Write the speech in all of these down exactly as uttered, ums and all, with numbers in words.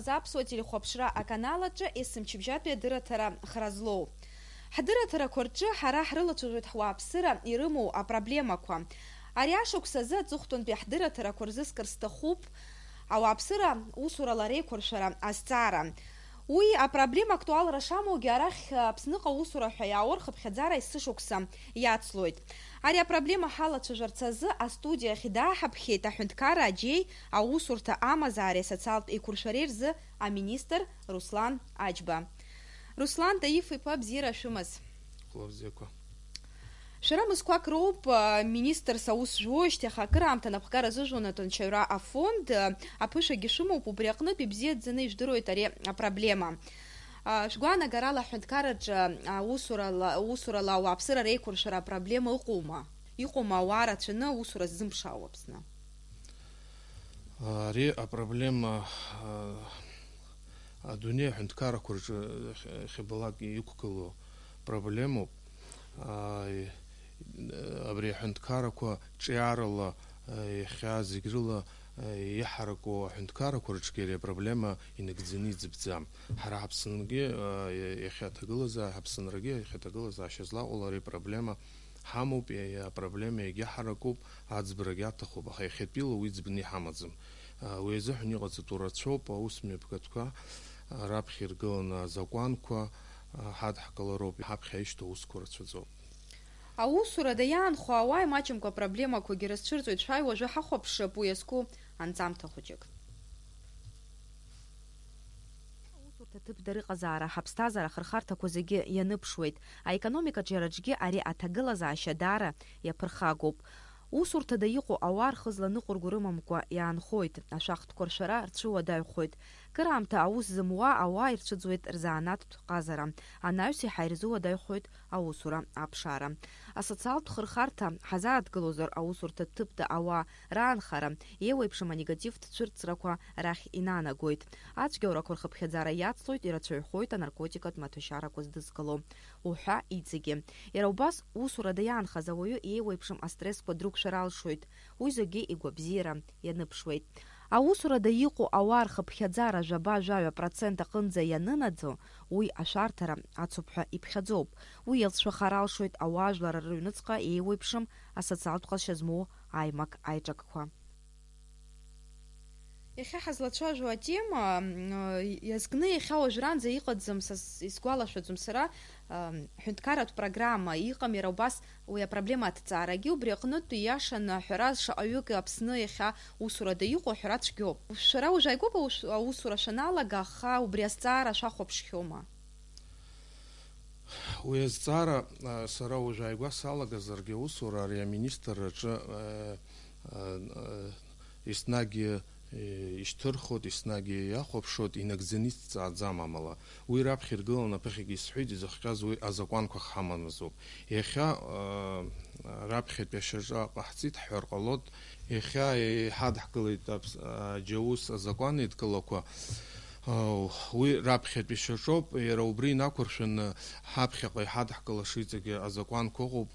Аԥсуа телехәаԥшра аканал аҿы есымчыбжьатәи адырраҭара хра злоу. Ҳдырраҭарақәа рҿы ҳара ҳрылацәажәоит ҳуааԥсыра ирымоу апроблемақәа. Ари ашықәс азы аҵыхәтәантәи ҳдырраҭарақәа рзы скыр сҭахуп ауааԥсыра усурала реиқәыршәара азҵаара. Уи апроблема актуалра шамоугьы арахь Аԥсныҟа усура ҳәа иааур хыԥхьаӡара есышықәса иацлоит. Ари апроблема ҳалацәажәарц азы астудиа ахь дааҳаԥхьеит аҳәынҭқарра аџьеи аусурҭа амазаареи асоциалтә еиқәыршәареи рзы аминистр Руслан Аџьба. Руслан Таиф-иԥа, бзиара шәымаз. Хәлабзиақәа. Шәара мызқәак роуп, а, министрс аус жәуеижьҭеи аха акыраамҭа анапхгара азыжәлантә нҵәаҩра афонд, а, аԥышәагьы шәымоуп, убри аҟнытә ибзиаӡаны ижәдыруеит ари апроблема. А, шәгәаанагарала аҳәынҭқарраҿы, а, аусурала, усурала ауааԥсыра реиқәыршәара апроблема ыҟоума? Иҟоума ауаа рацәаны аусура ззымԥшаауа Аԥсны? Ари апроблема, а, адунеи аҳәынҭқаррақәа рҿы иахьабалак иқәгылоу проблемоуп. А, и-, абри аҳәынҭқаррақәа ҿиарала, а, иахьа зегь рыла, а, иҳараку аҳәынҭқаррақәа рҿгьы ари апроблема инагӡаны иӡбӡам. Ҳара ҳаԥсынгьы, а, иа-, иахьа аҭагылазаа-, ҳаԥсынрагьы иахьа аҭагылазаашьа злаҟоу ари апроблема ҳамоуп, иа-, иа-, апроблема иагьаҳаракуп, аӡбарагь аҭахуп, аха иахьатәила уи ӡбны иҳамаӡам. А, уи азыҳәан иҟаҵатәу рацәоуп, аус мҩаԥгатәқәа, а, раԥхьа иргыланы азакәанқәа, а, ҳадҳкылароуп, ҳаԥхьа ишьҭоу аусқәа рацәаӡоуп. Аусурада иаанхо ауаа имаҷымкәа апроблемақәагьы рызцәырҵуеит, шәааи уажәы ҳахәаԥшып уи иазку анҵамҭа хәыҷык. Аусурҭа ҭыԥ дарыҟазаара ҳаԥсҭазаара ахырхарҭақәа зегьы ианыԥшуеит. Аекономикаҿ иара аҿгьы ари аҭагылазаашьа даара иаԥырхагоуп. Усурҭада иҟоу ауаа рхы зланыҟәырго рымамкәа иаанхоит, ашәахтәқәа ршәара рцәыуадаҩхоит. Кыраамҭа аус зымуа ауаа ирцәыӡуеит рзанааҭтә ҟазара, анаҩс иаҳа ирзуадаҩхоит аусура аԥшаара. Асоциалтә хырхарҭа ҳазааҭгылозар, аусурҭа ҭыԥда ауаа раанхара, еиуеиԥшым анегативтә цәырҵрақәа рахь инанагоит. Ацәгьоурақәа рхыԥхьаӡара иацлоит, ирацәаҩхоит анаркотикатә маҭәашьарақәа здызкыло уҳәа иҵегьы. Иара убас, усурада иаанхаз ауаҩы еиуеиԥшым астрессқәа дрықәшәар алшоит. Уи зегьы игәабзиара ианыԥшуеит. Аусурада иҟоу ауаа рхыԥхьаӡара жәаба-жәаҩа процент аҟынӡа ианынаӡо, уи ашәарҭара ацуп ҳәа иԥхьаӡоуп. Уи иалҵшәахар алшоит ауаажәлар рыҩныҵҟа еиуеиԥшым асоциалтә ҟазшьа змоу аимак-аиҿакқәа. Иахьа ҳазлацәажәо атема, м, иазкны иахьа уажәраанӡа иҟаӡам, са с-, исгәалашәаӡом сара, ам, ҳәынҭқарратә программа, иҟам иара убас уи апроблема аҭҵаарагьы, убри аҟнытә ииашаны аҳәара шаҟаҩык Аԥсны иахьа усурада иҟоу аҳәара цәгьоуп. Шәара уажә ааигәоуп аус-, аусура шәаналага, аха убри азҵаара шәахәаԥшхьоума? Уи азҵаара, а, сара уажә ааигәа салагазаргьы аусура ари аминистрраҿы, а, а, а, еснагь, е, ишьҭырхуеит, еснагь иахәаԥшуеит, инагӡаны исҵааӡам амала. Уи раԥхьа иргыланы аԥыхьагьы исҳәеит, изыхҟьаз уи азакәанқәа ҳамамызоуп. Иахьа, а, раԥхьатәи ашьаҿа ҟаҳҵеит ҳҳәар ҟалоит. Иахьа иҳадҳкылеит аԥс-, а, џьаус азакәан еидкылақәа. Ау, уи раԥхьатәи шьаҿоуп, иара убри инақәыршәаны ҳаԥхьаҟа иҳадҳкылаша иҵегьы азакәанқәа ыҟоуп.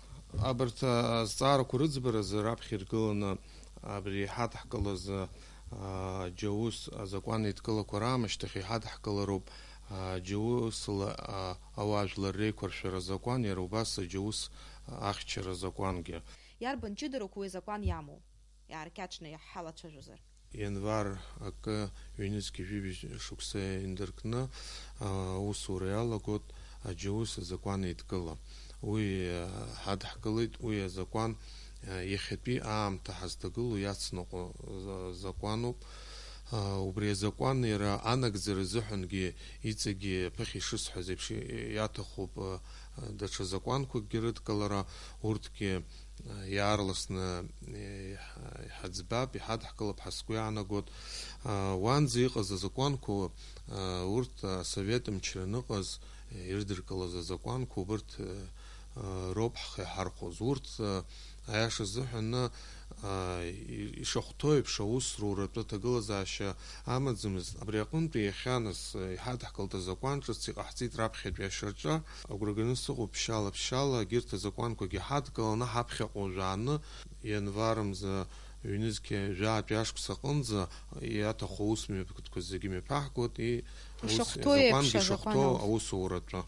Абарҭ азҵаарақәа рыӡбаразы раԥхьа иргыланы абри иҳадҳкылаз, аа, џьаус азакәан еидкылақәа раамышьҭахь иҳадҳкылароуп, аа, џьаусла, аа, ауаажәлар реиқәыршәара азакәан, иара убас аџьаус ахьчара азакәангьы. Иарбан ҷыдарақәоу уи азакәан иамоу? Иааркьаҿны иаҳҳалацәажәозар. Ианвар акы ҩнызқьи жәибжь шықәса индыркны, аа, аусура иалагоит аџьаус азакәан еидкыла. Уи, аа, ҳадҳкылеит, уи азакәан, аа, иахьатәи аамҭа ҳазҭагылоу иацныҟәо за-, закәануп. Аа, убри азакәан иара анагӡара азыҳәангьы иҵегьы аԥыхьа ишысҳәаз еиԥш и-, иаҭахуп, аа, даҽа закәанқәакгьы рыдкылара, урҭгьы иаарласны, е, иҳа-, иҳаӡбап, иҳадҳкылап ҳәа сгәы иаанагоит. А, уанӡа иҟаз азакәанқәа, а, урҭ асовет мчра аныҟаз, е, ирыдыркылаз азакәанқәа убырҭ, е, а, роуп ҳхы иҳархәоз. Урҭ, а, аиаша азыҳәаны, а, и-, ишахәҭоу еиԥш аус руратәы аҭагылазаашьа амаӡамызт. Абри аҟынтәи иахьа нас, е, иҳадҳкылт азакәан ҿыц иҟаҳҵеит раԥхьатәи ашьаҿа. Агәра ганы сыҟоуп ԥшьала-ԥшьала егьырҭ азакәанқәагьы ҳадкыланы ҳаԥхьаҟа уажәааны, ианвар мза, Ҩнызқьи жәаатәи ашықәс аҟынӡа иаҭаху аус мҩаԥгатәқәа зегьы мҩаԥаҳгоит, и-, ус Ишахәҭоу еиԥш азакәангьы азакәан ишахәҭоу ауп. Аусурахьтә.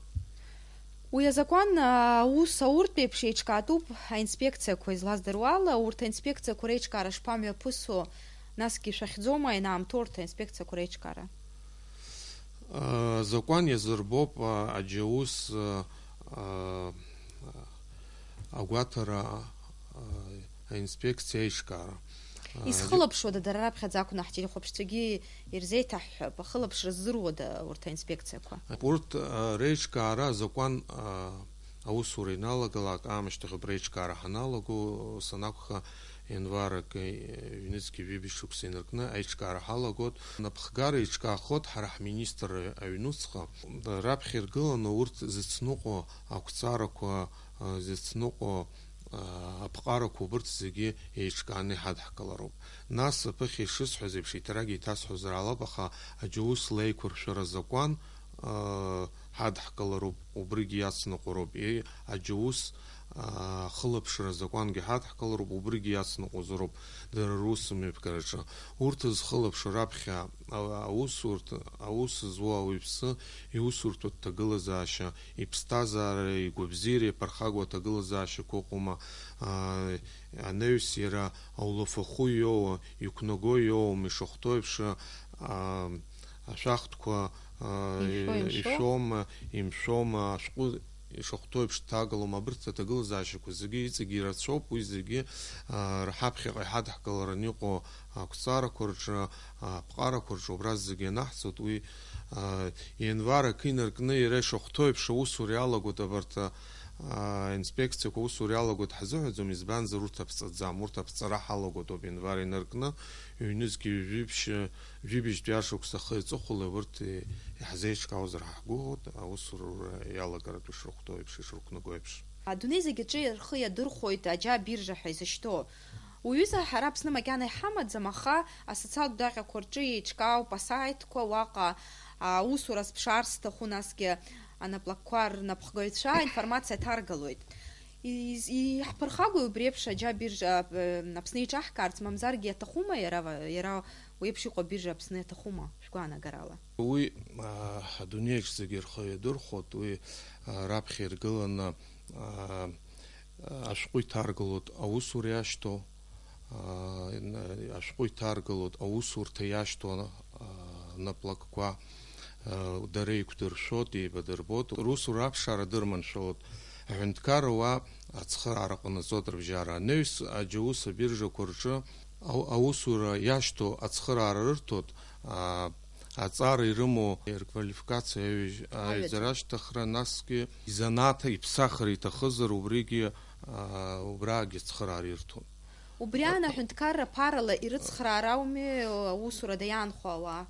Уи азакәан, а, аус ауртә еиԥш еиҿкаатәуп аинспекциақәа излаздыруа ала. Урҭ аинспекциақәа реиҿкаара шԥамҩаԥысуо, насгьы ишәахьӡома ианаамҭоу урҭ аинспекциақәа реиҿкаара? А, закәан иазырбоуп, а, аџьаус, а, а, агәаҭара, а, аинспекциа аиҿкаара. А, Изхылаԥшуада дара раԥхьаӡа акәны ҳтелехәаԥшцәагьы ирзеиҭаҳҳәап, ахылаԥшра ззыруада урҭ аинспекциақәа? Урҭ, а, реиҿкаара азакәан, а, аусура иналагалак аамышьҭахь ауп реиҿкаара ҳаналаго, санакәха, ианвар акы, ҩнызқьи ҩажәи шықәса инаркны аиҿкаара ҳалагоит. Напхгара еиҿкаахоит ҳара ҳминистрра аҩнуҵҟа. Раԥхьа иргыланы урҭ зыцныҟәо ақәҵарақәа, а, зыцныҟәо, а, аԥҟарақәа убырҭ зегьы еиҿкааны иҳадҳкылароуп. Нас, аԥыхьа ишысҳәаз еиԥш, еиҭарак еиҭасҳәозар ҟалап, аха аџьаус леиқәыршәара азакәан, а, ҳадҳкылароуп, убригьы иацныҟәароуп, и-, аџьаус, а, ахылаԥшра азакәангьы ҳадҳкылароуп, убригьы иацныҟәозароуп дара русмҩаԥгараҿы. Урҭ зхылаԥшуа раԥхьа, а, аусурҭ-, аус зуа ауаҩԥсы иусурҭатә ҭагылазаашьа, иԥсҭазаара, игәабзиара иаԥырхагоу аҭагылазаашьақәа ыҟоума, а, анаҩс иара аулафахәы иоуа, иқәнаго иоуам, ишахәҭоу еиԥш, а, ашәахтәқәа, а, Ишәо, имшәо? ишәома, имшәома, ашәҟәы ишахәҭоу еиԥш дҭагалом, абырҭ аҭагылазаашьақәа зегьы иҵегьы ирацәоуп, уи зегьы, а, ҳаԥхьаҟа иҳадҳкылараны иҟоу ақәҵарақәа рҿы, аԥҟарақәа рҿы убра зегьы анаҳҵоит, уи, а, ианвар акы инаркны иара ишахәҭоу еиԥш аусура иалагоит абарҭ, а, инспекциақәа аусура иалагоит ҳзыҳәаӡом, избанзар урҭ аԥҵаӡам, урҭ аԥҵара ҳалагоит ауп ианвар инаркны, ҩнызқьи ҩажәи ԥшь-, ҩажәи быжьтәи ашықәс ахи аҵыхәала урҭ, е, иаҳзеиҿкаауазар ҳгәыӷуеит, аусура иалагаратә ишрыхәҭоу еиԥш, ишрықәнаго еиԥш. Адунеи зегь аҿы рхы иадырхәоит аџьа абиржа ҳәа изышьҭоу. Уҩыза ҳара Аԥсны макьана иҳамаӡам, аха асоциалтә даҟьақәа рҿы еиҿкаауп асаиҭқәа, уаҟа аусура зԥшаар сҭаху, насгьы анаплакқәа рнапхгаҩцәа информациа ҭаргалоит. Из-, иаҳԥырхагои убри еиԥш аџьа абиржа, а, Аԥсны иҿаҳкаарц, мамзаргьы иаҭахума иара, иара уи еиԥш иҟоу абиржа Аԥсны иаҭахума, шәгәаанагарала? Уи, а, адунеиаҿ зегьы рхы иадырхәоит, уи, а, раԥхьа иргыланы, а, ашәҟәы иҭаргалоит аусура иашьҭоу, аа, ашәҟәы иҭаргалоит аусурҭа иашьҭоу, аа, наплакқәа, аа, дара еиқәдыршәоит, еибадырбоит, русура аԥшаара дырманшәалоит. Аҳәынҭқарра уа ацхыраара ҟанаҵоит рыбжьара. Анаҩс аџьаус абиржақәа рҿы ау-, аусура иашьҭоу ацхыраара рырҭоит, аа, аҵара ирымоу рквалификациа аҩ-, Аҩаӡара. Аҩаӡара ашьҭыхра, насгьы изанааҭ иԥсахыр иҭахызар, убригьы, аа, убраагьы ацхыраара ирҭон. Убри аан аҳәынҭқарра ԥарала ирыцхраар ауми аусурада иаанхо ауаа?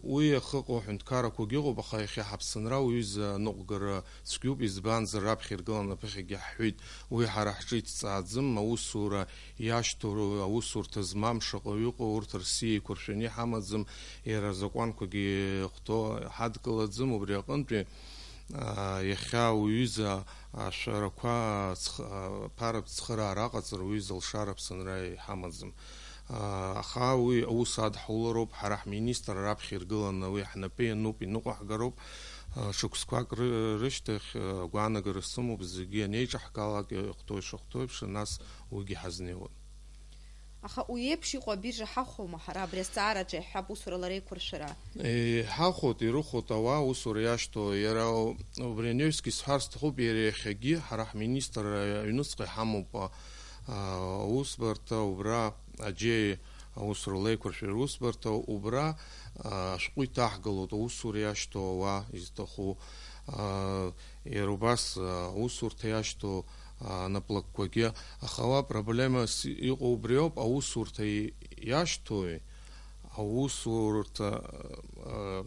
Уи ахьыҟоу аҳәынҭқаррақәагьы ыҟоуп, аха иахьа ҳаԥсынра уаҩыза аныҟәгара цәгьоуп, избанзар, раԥхьа иргылан аԥыхьагьы иаҳҳәеит, уи ҳара ҳҿы иҭҵааӡам, аусура иашьҭоу аусурҭа змам шаҟаҩы ыҟоу, урҭ Россиа еиқәыршәаны иҳамаӡам, иара азакәанқәагьы хәҭоу ҳадкылаӡом, убри аҟынтәи, аа, иахьа уҩыза ашәарақәа цх-, аԥаратә цхыраара аҟаҵара уҩыза алшара аԥсынра иҳамаӡам. Аа, аха уи аус адҳулароуп, ҳара ҳминистр раԥхьа иргыланы уи ҳнапы иануп, иныҟәаҳгароуп. Шықәсқәак ры-, рышьҭахь, агәаанагара сымоуп, зегьы анеиҿаҳгалак, ихәҭоу ишахәҭоу еиԥш, нас уигьы ҳазнеиуан. Аха уи еиԥш иҟоу абиржа ҳахәома ҳара абри азҵаараҿы, иаҳҳәап, усурала реиқәыршәара? Еиҳахәоит, ирыхәоит ауаа усура иашьҭоу. Иара убри анаҩсгьы исҳәар сҭахуп, иара иахьагьы ҳара ҳминистр аҩныҵҟа иҳамоуп, а, аусбарҭа убра аџьеи аусура леиқәыршәара усбарҭа убра, а, ашәҟәы иҭаҳгалоит аусура иашьҭоу ауаа изҭаху, а, иара убас, а, аусурҭа иашьҭоу, а, анаплакқәагьы. Аха уа проблемас иҟоу убриоуп, аусурҭа и-, иашьҭоуи, аусурҭа, а,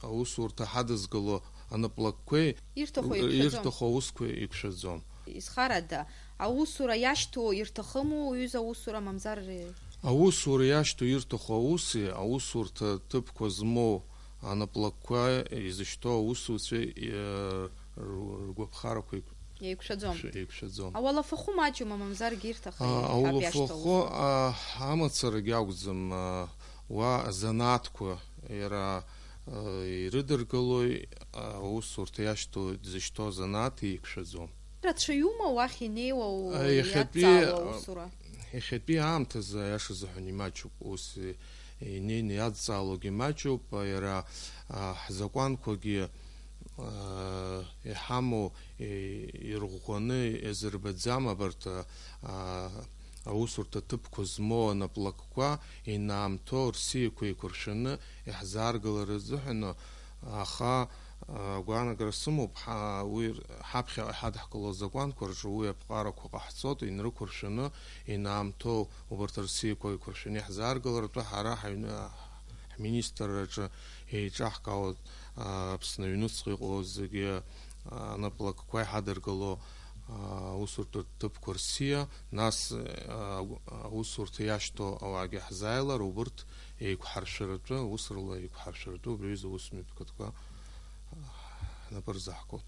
аусурҭа ҳадызгало анаплакқәеи Ирҭаху еиқәшәаӡом. Ирҭаху аусқәа еиқәшәаӡом. Изхарада, аусура иашьҭоу ирҭахыму уҩыза аусура, мамзар? Аусура иашьҭоу ирҭаху ауси, аусурҭа ҭыԥқәа змоу анаплакқәа изышьҭоу аусуцәеи, э, ргәаԥхарақәеи Еиқәшәаӡом. Еиқәшәаӡом. Ауалафахәы маҷума, мамзаргьы ирҭахи? А, ауалафахәы, а, амацарагьы акәӡам, а, уа азанааҭқәа иара, а, ирыдыргалои, а, аусурҭа иашьҭоу, дзышьҭоу азанааҭ еиқәшәаӡом. Рацәаҩума уахь инеиуа у-, А, иахьатәи, иадҵаауа а, аусура? Иахьатәи аамҭазы, аиаша азыҳәан, имаҷуп. Ус, э, инеины иадҵаалогьы маҷуп, а, иара, а, ҳзакәанқәагьы, а, иҳамоу, э, ирӷәӷәаны иазырбаӡам абарҭ, а, а, аусурҭа ҭыԥқәа змоу анаплакқәа инаамҭоу рсиақәа еиқәыршәаны иаҳзааргалар азыҳәан, аха, а, агәаанагара сымоуп, ҳа-, уи р-, ҳаԥхьаҟа иҳадҳкыло азакәанқәа рҿы уи аԥҟарақәа ҟаҳҵоит, инрықәыршәаны инаамҭоу убарҭ рсиақәа еиқәыршәаны иаҳзааргалартә ҳара ҳаҩны-, ҳминистрраҿы еиҿаҳкаауеит, а, Аԥсны аҩныҵҟа иҟоу зегьы, а, анаплакқәа иҳадыргало, а, аусурҭатә ҭыԥқәа рсиа, нас, а, аусурҭа иашьҭоу ауаагьы ҳзааилар, убырҭ еиқәҳаршәаратәы, усурала еиқәҳаршәаратәы убри аҩыза аусмҩаԥгатәқәа, а, ҳнапы рзаҳгоит.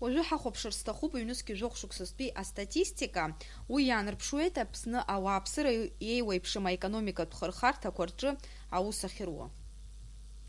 Уажәы ҳахәаԥшыр сҭахуп ҩнызқь жәохә шықәсазтәи астатистика. Уи иаанарԥшуеит Аԥсны ауааԥсыра еиуеиԥшым аекономикатә хырхарҭақәа рҿы аус ахьыруа.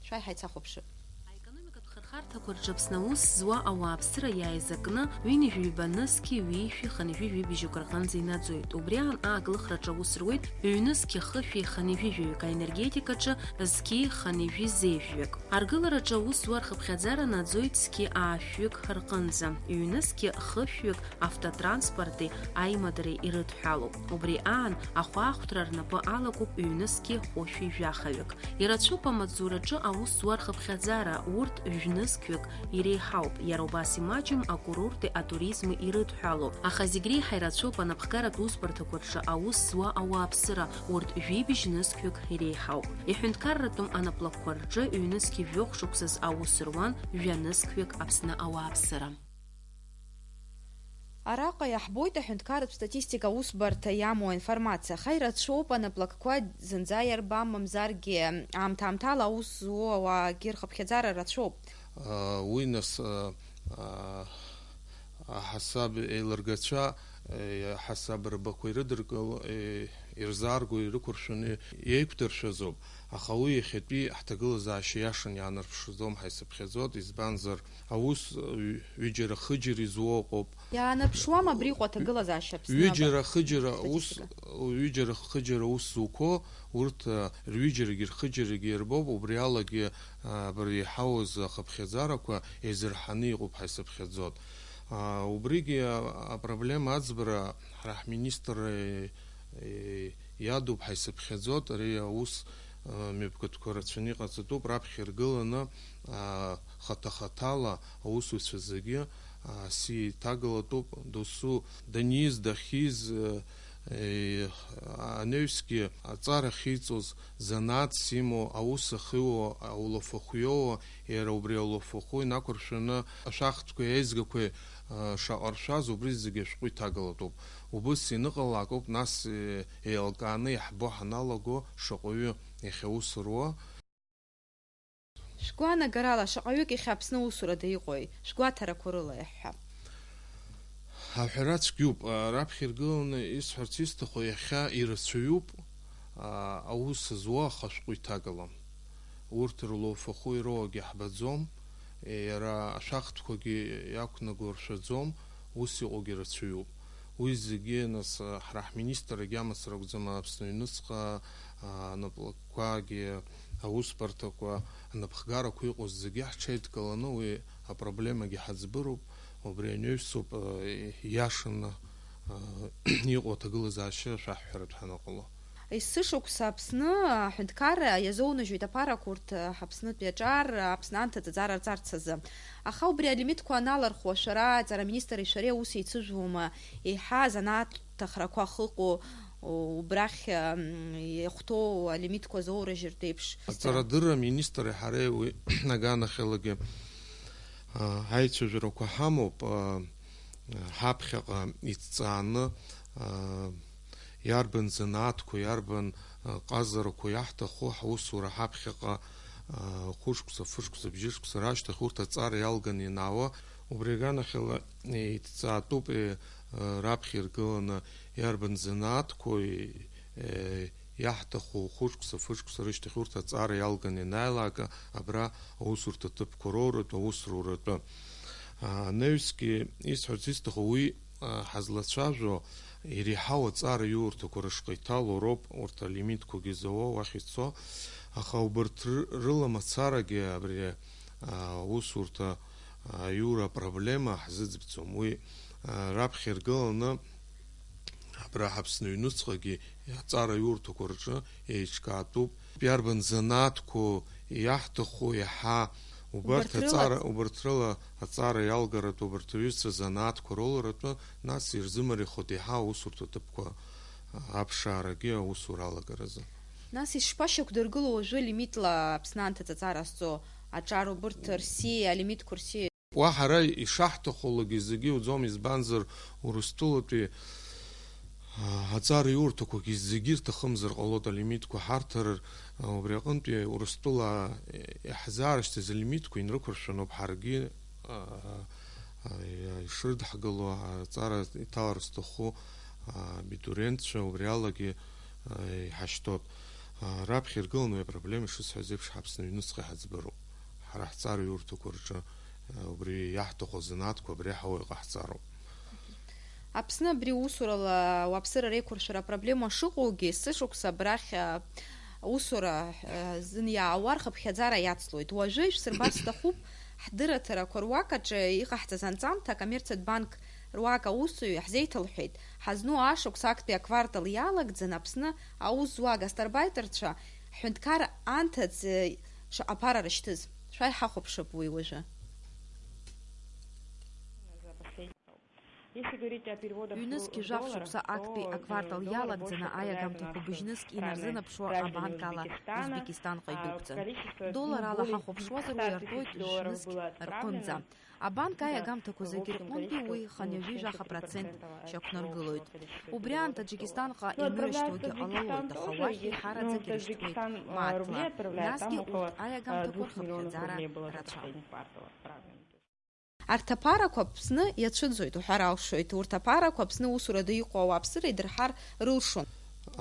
Шәааи ҳаицахәаԥшып. Аекономикатә хырхарҭақәа рҿы Аԥсны аус зуа ауааԥсыра иааизакны ҩынҩажәи ҩба нызқьи ҩышәи хынҩажәи жәибжьык рҟынӡа инаӡоит. Убри аан ааглыхраҿы аус руеит ҩнызқьи хышәи хынҩажәи жәаҩык, аенергетикаҿы зқьи хынҩажәи зеижәҩык. Аргылараҿы аус зуа рхыԥхьаӡара наӡоит зқьи аашәҩык рҟынӡа, ҩнызқьи хышәҩык автотранспорти аимадареи ирыдҳәалоуп. Убри аан ахәаахәҭра рнапы алакуп ҩнызқьи хәышәи жәахаҩык. Ирацәоуп амаҵзураҿы аус зуа рхыԥхьаӡара, урҭ жәнызқьҩык иреиҳауп, иара убас имаҷым акурорти атуризми ирыдҳәалоу, аха зегь реиҳа ирацәоуп анапхгаратә усбарҭақәа рҿы аус зуа ауааԥсыра, урҭ жәибжь нызқьҩык иреиҳауп. Иҳәынҭқарратәым анаплакқәа рҿы ҩнызқьи жәохә шықәсаз аус руан жәа нызқьҩык Аԥсны ауааԥсыра. Араҟа иаҳбоит аҳәынҭқарратә статистика аусбарҭа иамоу аинформациа, аха ирацәоуп анаплакқәа зынӡа иарбам, мамзаргьы аамҭа-аамҭала аус зуоу ауаагьы рхыԥхьаӡара рацәоуп. А, уи нас, а, а, аҳасаб еилыргацәа, е, аҳасаб рбақәа ирыдыркыл-, е, ирзаарго, ирықәыршәаны иеиқәдыршәазоуп, аха уи иахьатәи ҳҭагылазаашьа иашан иаанарԥшӡом ҳәа исыԥхьаӡоит, избанзар, аус, ҩ-, ҩыџьара-хыџьара изуоу ыҟоуп. Иаанарԥшуама абри иҟоу аҭагылазаашьа Аԥсны абарҭ? Ҩыџьара-хыџьара ус, статистика? Ҩыџьара-хыџьара ус зуқәо, урҭ, а, рҩыџьарагьы рхыџьарагьы ирбоуп, убри алагьы, а, абри иҳауз ахыԥхьаӡарақәа еизырҳаны иҟоуп ҳәа исыԥхьаӡоит. А, убригьы, а, апроблема аӡбара ҳара ҳминистрра, е, е, иадуп ҳәа исыԥхьаӡоит, ари аус, а, мҩаԥгатәқәа рацәаны иҟаҵатәуп, раԥхьа иргыланы, а, хаҭа-хаҭала аусуцәа зегьы, а, сиа иҭагалатәуп, досу даниз, дахьиз, а, е, анаҩсгьы аҵара ахьиҵоз, занааҭс имоу, аус ахьиуа, аулафахә иоуа, иара убри аулафахәы инақәыршәаны ашәахтәқәеи аизгақәеи, а, шаҟа ршәаз, убри зегьы ашәҟәы иҭагалатәуп. Убыс ианыҟалалак ауп, нас, е, еилкааны иаҳбо ҳаналаго шаҟаҩы иахьа аус руа. Шәгәаанагарала, шаҟаҩык иахьа Аԥсны усурада иҟои? Шәгәаҭарақәа рыла иаҳҳәап. Аҳәара цәгьоуп. Раԥхьа иргыланы исҳәарц исҭаху, иахьа ирацәаҩуп, а, аус зуа, аха ашәҟәы иҭагалам. Урҭ рлоуфахәы ироуагьы ҳбаӡом, иара ашәахтәқәагьы иақәнаго ршәаӡом, ус иҟоугьы рацәаҩуп. Уи зегьы, нас, ҳара ҳминистррагьы амацара акәӡам, Аԥсны аҩныҵҟа, а, анаплакқәагьы, аусбарҭақәа, анапхгарақәа иҟоу зегьы ҳҽеидкыланы уи апроблемагьы ҳаӡбыроуп, убри анаҩсоуп, а, ииашаны, а, иҟоу аҭагылазаашьа шәаҳҳәаратә ҳаныҟало. Есышықәса Аԥсны аҳәынҭқарра иазоунажьуеит аԥарақәа урҭ Аԥснытәи аҿар, Аԥсны анҭыҵ аҵара рҵарц азы. Аха убри алимитқәа аналархуа шәара, аҵара министри шәареи аус еицыжәуама, еиҳа азанааҭ ҭахрақәа ахыҟоу, убрахь, м, иахәҭоу алимитқәа зоуражьыртә еиԥш? Аҵарадырра аминистри ҳареи уи аганахьалагьы, а, аицәажәарақәа ҳамоуп, а, ҳаԥхьаҟа иҭҵааны, а, иарбан занааҭқәа, иарбан, а, ҟазарақәа иаҳҭаху, ҳусура ҳаԥхьаҟа, а, хәышықәса, фышықәса, бжьышықәса рашьҭахь урҭ аҵара иалганы ианаауа, Убри аганахьала еидҵаатәуп, е, раԥхьа иргыланы иарбан занааҭқәоу, е, иаҳҭаху хәышықәса, фышықәса рышьҭахь урҭ аҵара иалганы ианааилак, абра аусурҭа ҭыԥқәа роуратәы, аус руратәы. А, анаҩсгьы исҳәарц исҭаху уи, а, ҳазлацәажәо иреиҳау аҵара иурҭақәа рышҟа иҭало роуп урҭ алимитқәагьы зауа уахь ицо, аха убарҭ ры-, рыла мацарагьы абри, а, усурҭа аиура апроблема ҳзыӡбӡом. Уи, а, раԥхьа иргыланы абра Аԥсны аҩныҵҟагьы аҵара аиурҭақәа рҿы еиҿкаатәуп. Иарбан занааҭқәоу иаҳҭаху иаҳа убарҭ Убарҭ рыла аҵара, убарҭ рыла аҵара иалгаратәы, убарҭ рҩызцәа занааҭқәа роларатәы, нас ирзымариахоит еиҳа аусурҭа ҭыԥқәа аԥшаарагьы аусура алагаразы. Нас ишԥашьақәдыргыло уажәы лимитла Аԥсны анҭыҵ аҵара зҵо аҿар убырҭ рси, алимитқәа рси? Уа ҳара ишаҳҭахулагьы зегьы иуӡом, избанзар, Урыстәылатәи, а, аҵара иурҭақәагьы зегьы ирҭахымзар ҟалоит алимитқәа ҳарҭарыр, а, убри аҟынтәи Урыстәыла, а, иаҳзаарышьҭыз алимитқәа инрықәыршәаноуп ҳаргьы, а, а, ишрыдҳгыло, аҵара иҭалар зҭаху, а, абитуриентцәа убри алагьы, а, иҳашьҭоуп. А, раԥхьа иргыланы уи апроблема, ишысҳәаз еиԥш, ҳАԥсны аҩныҵҟа иҳаӡбароуп. Ҳара ҳҵара иурҭақәа рҿы, а, убри иаҳҭаху азанааҭқәа абри аҳауа иҟаҳҵароуп. Аԥсны абри усурала ауааԥсыра реиқәыршәара апроблема шыҟоугьы, сышықәса абрахь, а, усура, а, зын иаауа рхыԥхьаӡара иацлоит. Уажәы ишәсырбар сҭахуп, ҳдырраҭарақәа руак аҿы иҟаҳҵаз анҵамҭа акоммерциатә банк руак аусзуҩы ҳзеиҭалҳәеит, ҳазну ашықәс актәи аквартал иалагӡан Аԥсны аус зуа агастарбайтерцәа ҳҳәынҭқар анҭыҵ, э, шаҟа ԥара рышьҭыз. Шәааи ҳахәаԥшып уи уажәы. Ҩнызқь жәаф шықәса актәи аквартал иалагӡаны аиагамҭақәа быжьнызқь инарзынаԥшуа абанк ала Узбекистанҟа идәықәҵан. Долларала ҳахәаԥшуазар, уи артуеит жәнызқь рҟынӡа. Абанк аиагамҭақәа зегьы рҟынтәи уи хынҩажәи жәаха процент шьақәнаргылоит. Убри аан Таџьикистанҟа инырышьҭуагьы ҟалалоит, аха уахь еиҳараӡак ирышьҭуеит мааҭла, насгьы урҭ аиагамҭақәа рхыԥхьаӡара рацәан. Арҭ аԥарақәа Аԥсны иацәыӡуеит уҳәар алшоит. Урҭ аԥарақәа Аԥсны усурада иҟоу ауааԥсыра идырҳар рылшон.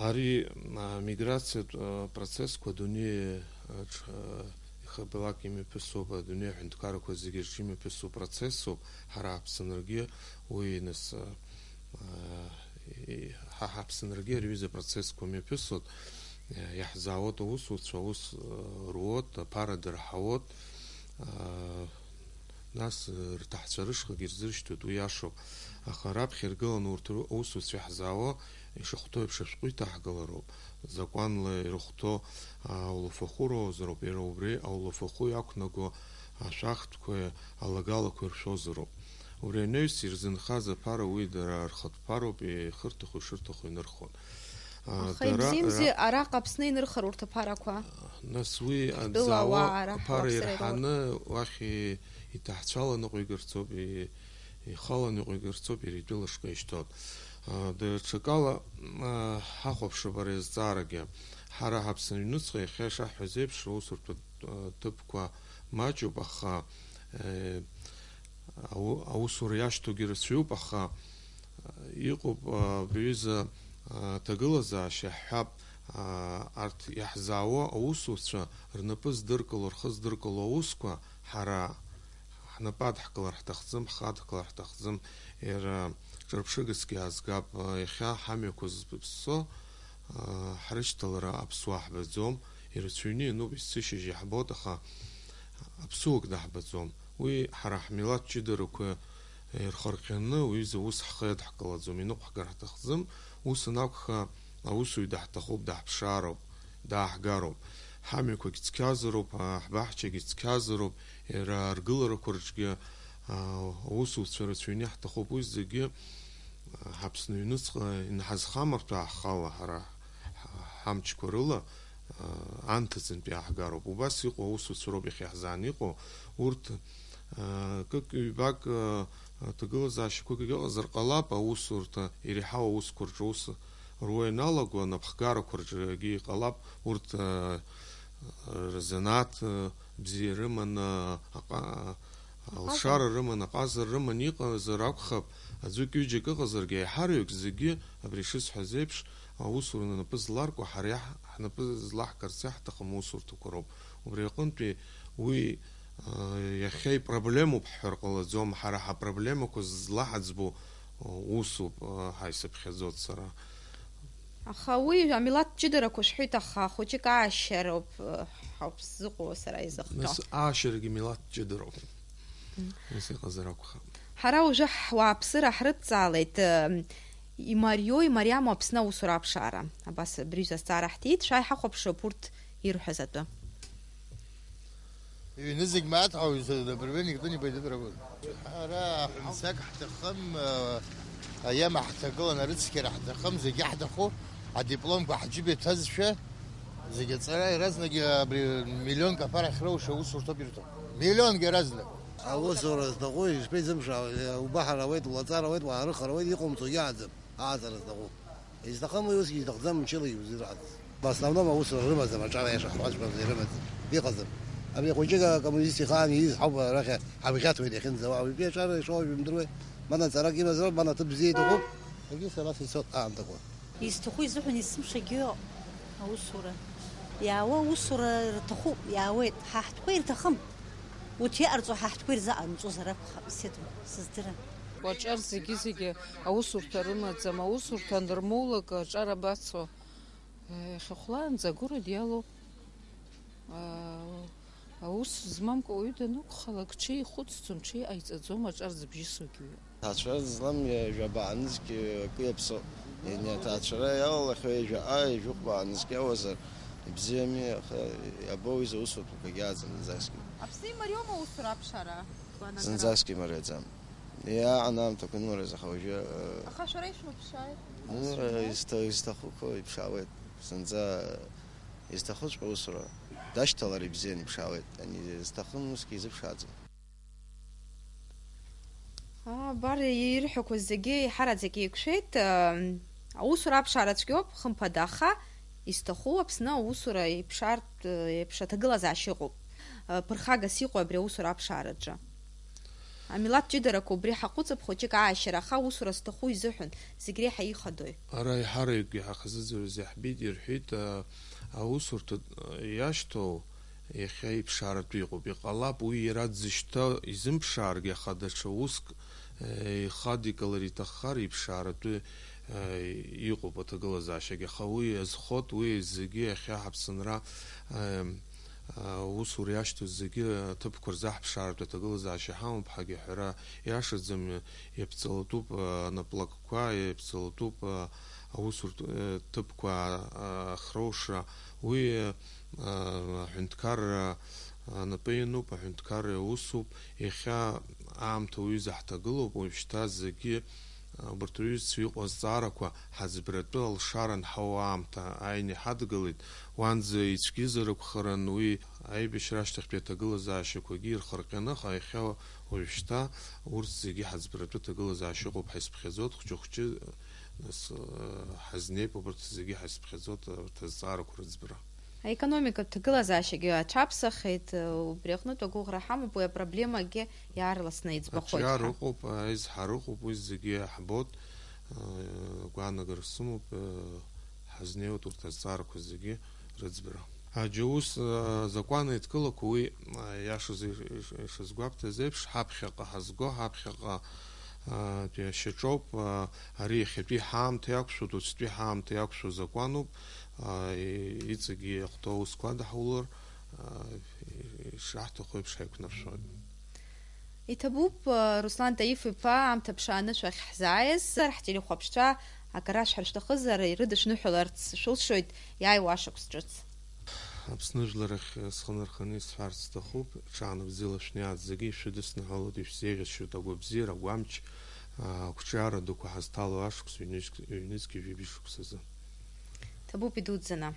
Ари, а, миграциатә, а, процессқәа адунеи аҿ-, а, ихабалак имҩаԥысуп, адунеи аҳәынҭқаррақәа зегьы рҿы имҩаԥысу процессуп. Ҳара ҳаԥсынрагьы уи, нас, а, а, и-, ҳа ҳаԥсынрагьы ари аҩыза процессқәа мҩаԥысуеит, а, иаҳзаауеит аусуцәа, аус, а, руеит, аԥара дырҳауеит, а, Нас, э, рҭаацәа рышҟагьы ирзыршьҭуеит, уи иашоуп. Аха раԥхьа иргыланы урҭ ру-, аусуцәа иаҳзаауа ишахәҭоу еиԥш ашәҟәы иҭаҳгалароуп. Закәанла ирыхәҭоу, а, аулафахәы роузароуп, иара убри аулафахәы иақәнаго ашәахтәқәеи алагалақәеи ршәозароуп. Убри анаҩс ирзынхаз аԥара уи дара рхатә ԥароуп, ихырҭаху ишырҭаху инырхуеит. А, Аха дара имзимзи ра-, араҟа Аԥсны инырхар урҭ аԥарақәа? Нас уи Ҳтәыла аӡаауа ауаа ара аԥара ҳуаԥсыра ирҳаны уахь и-, иҭаҳцәала ныҟәигарцоуп, и-, ихала ныҟәигарцоуп, иара итәыла шҟа ишьҭоуп. А, даҽакала, а, ҳахәаԥшып ари азҵаарагьы. Ҳара ҳаԥсны аҩныҵҟа иахьа ишаҳҳәаз еиԥш, аусурҭа, а, ҭыԥқәа маҷуп, аха, э, ау-, аусура иашьҭоугьы рацәаҩуп, аха, а, иҟоуп, а, абри аҩыза, а, ҭагылазаашьа ҳҳәап, а, арҭ иаҳзаауа аусуцәа рнапы здыркыло, рхы здыркыло аусқәа ҳара ҳнапы адҳкылар ҳҭахӡам, ҳхы адҳкылар ҳҭахӡам, иара ҿырԥшыгасгьы аазгап, а, иахьа ҳамҩақәа зыԥссо, а, ҳрышьҭалара аԥсуа ҳбаӡом, ирацәаҩны иануп, есышьыжь иаҳбоит, аха аԥсуак даҳбаӡом. Уи ҳара ҳмилаҭ ҷыдарақәа ирхырҟьаны, уи изы ус ҳхы иадҳкылаӡом, иныҟәҳгар ҳҭахӡам, ус анакәха, аусуҩ даҳҭахуп, даҳԥшаароуп, дааҳгароуп. Ҳамҩақәагь цқьазароуп, а, ҳбаҳчагьы цқьазароуп, иара аргыларақәа рҿгьы, а, аусуцәа рацәаҩны иаҳҭахуп, уи зегьы, а, ҳаԥсны аҩныҵҟа инҳазхамырҭәа ҳхала ҳара ҳ-, ҳамчқәа рыла, а, анҭыҵынтәи иааҳгароуп. Убас иҟоу аусуцәа роуп иахьа иаҳзааны иҟоу. Урҭ, а, кык-ҩбак, а, ҭагылазаашьақәак ыҟазар ҟалап, аусурҭа иреиҳау аусқәа рҿы аус руа ианалаго, анапхгарақәа рҿы егьи иҟалап, урҭ, а, рзанааҭ, а, бзиа рыманы, аҟа-, Алшара рыман, аҟазара рыман иҟазар акәхап, аӡәык-ҩыџьак ыҟазаргьы, аиҳараҩык зегьы, абри шысҳәаз еиԥш, аусура напы зларкуа, ҳара иаҳ-, ҳнапы злаҳкырц иаҳҭахым аусурҭақәа роуп. Убри аҟынтәи уи, а, иахьа ипроблемоуп ҳҳәар ҟалаӡом, ҳара ҳапроблемақәа злаҳаӡбо, а, усуп, а, ҳәа исыԥхьаӡоит сара. Аха уи амилаҭ ҷыдарақәа шәҳәеит, аха хәыҷык аашьароуп, э, ҳауп сзыҟоу сара изыхҟьо. Нас аашьарагьы милаҭ ҷыдароуп. Мм. Ус иҟазар акәхап. Ҳара уажәы ҳуааԥсыра ҳрыдҵаалеит, э, имариоу, имариаму Аԥсны аусура аԥшаара. Абас абри азҵаара ҳҭеит, шәааи ҳахәаԥшып урҭ ирҳәаз атәы. Ҩны зегь мааҭ ҳәа уаҩ например никто не пойдет работать. Ҳара ҳәынҭқарак ҳҭахым, аиама ҳҭагылан, арыцқьара ҳҭахым, зегьы ҳҭаху, адипломқәа ҳџьыба иҭазшәа, зегь аҵара иаразнак абри миллионк аԥара ахьроуша аусурҭоуп ирҭо. Миллионк иаразнак. Аусура зҭаху ишԥеизымшәо, убаҳар ауеит, улаҵар ауеит, уаарыхар ауеит, иҟоумҵогьы ааӡам. Ааҵара зҭаху. Изҭахым уи усгьы изҭахӡам, мчылагьы узирҳаӡом. В основном аусура рымаӡам, аҿар аиаша ҳҳәашьа ирымаӡам, иҟаӡам. Абри ахәыҷык акоммунист ихаан ииз ҳауп арахь ҳабӷьаҭуеит иахьынӡауа. Уажәтәи аҿар ишоуа жәымдыруеи, мана ҵарак имазароуп, мана ҭыԥ бзиа иҭахуп. Егьыс абас ицоит аамҭақәа. Изҭаху изыҳәан есымшагьы аусура. Иаауа аусура рҭахуп, иаауеит. Ҳа ҳтәқәа ирҭахым. Урҭ иҟарҵо ҳа ҳтәқәа ирзыҟарымҵозар акәхап, сеидру, сыздырам. Уаҿар зегьы-зегьы аусурҭа рымаӡам, аусурҭа анырмоулак аҿар абацо? Иахьа хәлаанӡа агәыра диалоуп. Аус змамкәа уаҩы данықәхалак, ҽеи ихәыцӡом, ҽеи ҟаиҵаӡом, аҿар зыбжьысугьы уиоуп. Ацәа злам жәаба анызқь акы иаԥсоу, ианиаҭаацәара иалалахьоу ҩажәаҟа, ҩажәихәба анызқь иауазар, ибзиами, аха иабоуи заусурҭақәагьы ааӡам зынӡаскгьы. Аԥсны имариоума аусура аԥшаара? Зынӡаскгьы имариаӡам. Иааҟан аамҭақәа нымариаз, аха уажәы, э, Аха шәара ишәмыԥшааит? Ну, э, изҭа-, изҭахуқәоу иԥшаауеит. Зынӡа изҭахуҵәҟьа усура дашьҭалар ибзиан, иԥшаауеит. Ани зҭахым усгьы изыԥшааӡом. Абар ирҳәақәоз зегьы еиҳараӡак еиқәшәеит. Аусура аԥшаара цәгьоуп, хымԥада, аха изҭаху Аԥсны аусура иԥшаартә еиԥш аҭагылазаашьа ыҟоуп. Ԥырхагас иҟоу абри аусура аԥшаараҿы. Амилаҭ ҷыдарақәа убри ҳаҟәыҵып, хәыҷык аашьара, аха аусура зҭаху изыҳәан, зегь реиҳа ихадои? Ара аиҳараҩык иҳахазыӡырҩыз иаҳбеит, ирҳәеит, а, аусурҭа иашьҭоу иахьа иԥшааратәы иҟоуп. Иҟалап, уи иара дзышьҭа изымԥшааргьы, аха даҽа уск, е, ихадикылар иҭаххар, иԥшааратәы, е, иҟоуп аҭагылазаашьагьы. Аха уи азхоит, уи зегьы иахьа ҳаԥсынра, е, аусура иашьҭоу зегьы аҭыԥқәа рзы ҳԥшааратәы аҭагылазаашьа ҳамоуп ҳәагьы аҳәара иашаӡам, иаԥҵалатәуп анаплакқәа, иаԥҵалатәуп аусурҭ-, ҭыԥқәа ахроушра. Уи аҳәынҭқарра анапы иануп, аҳәынҭқарра иусуп. Иахьа аамҭа уаҩы заҳҭагылоуп, уажәшьҭа зегьы Убарҭ рҩызцәа иҟоу азҵаарақәа ҳаӡбаратәы алшара анҳауа аамҭа ааины иҳадгылеит. Уанӡа ицәгьазар акәхарын, уи аибашьра ашьҭахьтәи аҭагылазаашьақәагьы ирхырҟьаны, аха иахьа уажәшьҭа урҭ зегьы ҳаӡбаратәы ҭагылазаашьа ыҟоуп ҳәа исыԥхьаӡоит, хәҷы-хәҷы, нас, ҳазнеип убарҭ зегьы ҳәа исыԥхьаӡоит, урҭ азҵаарақәа рыӡбара. Аекономикатә ҭагылазаашьагьы аҽаԥсахеит, убри аҟнытә агәыӷра ҳамоуп, уи апроблемагьы иаарласны иӡбахоит Аҿиара ҳәа. Ыҟоуп, аизҳара ыҟоуп, уи зегьы иаҳбоит, гәаанагара сымоуп, ҳазнеиуеит урҭ азҵаарақәа зегьы рыӡбара. Аџьаус азакәан еидкылақәа уи, иашаз иш-, иш-, ишазгәабҭаз еиԥш, ҳаԥхьаҟа ҳазго, ҳаԥхьаҟа, тәи ашьаҿоуп, ари иахьатәи ҳаамҭа иақәшәо, уаҵәтәи ҳаамҭа иақәшәо азакәаноуп. Иҵегьы иахәҭоу аусқәа даҳулар, ишаҳҭаху еиԥш ҳаиқәнаршәоит. Иҭабуп, Руслан Таиф-иԥа, аамҭа ԥшааны шәахь ҳзааиз, ҳтелехәаԥшцәа акы расҳәар шәҭахызар, ирыдышәныҳәаларц шәылшоит иааиуа ашықәс ҿыц. Аԥсны жәларахь схы нарханы исҳәарц сҭахуп, ҽаанбзиала шәнеиааит зегьы, ишәыдысныҳәалоит, ишәзеиӷьасшьоит агәабзиара, агәамч, ақәҿиара дуқәа ҳазҭало ашықәс ҩнызқь-, ҩнызқьи жәибжь шықәсазы. Ҭабуп идуӡӡаны.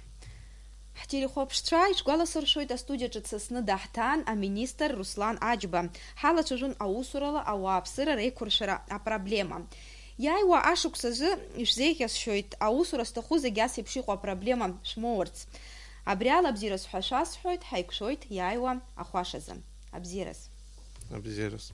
Ҳтелехәаԥшцәа ишәгәаласыршәоит, астудиаҿы дсасны даҳҭаан аминистр Руслан Аџьба. Ҳалацәажәон аусурала ауааԥсыра реиқәыршәара апроблема. Иааиуа ашықәс азы ишәзеиӷьасшьоит, аусура зҭаху зегь ас еиԥш иҟоу апроблема шәмоурц. Абри ала абзиараз ҳәа шәасҳәоит, ҳаиқәшәоит иааиуа ахәашазы. Абзиараз. Абзиараз.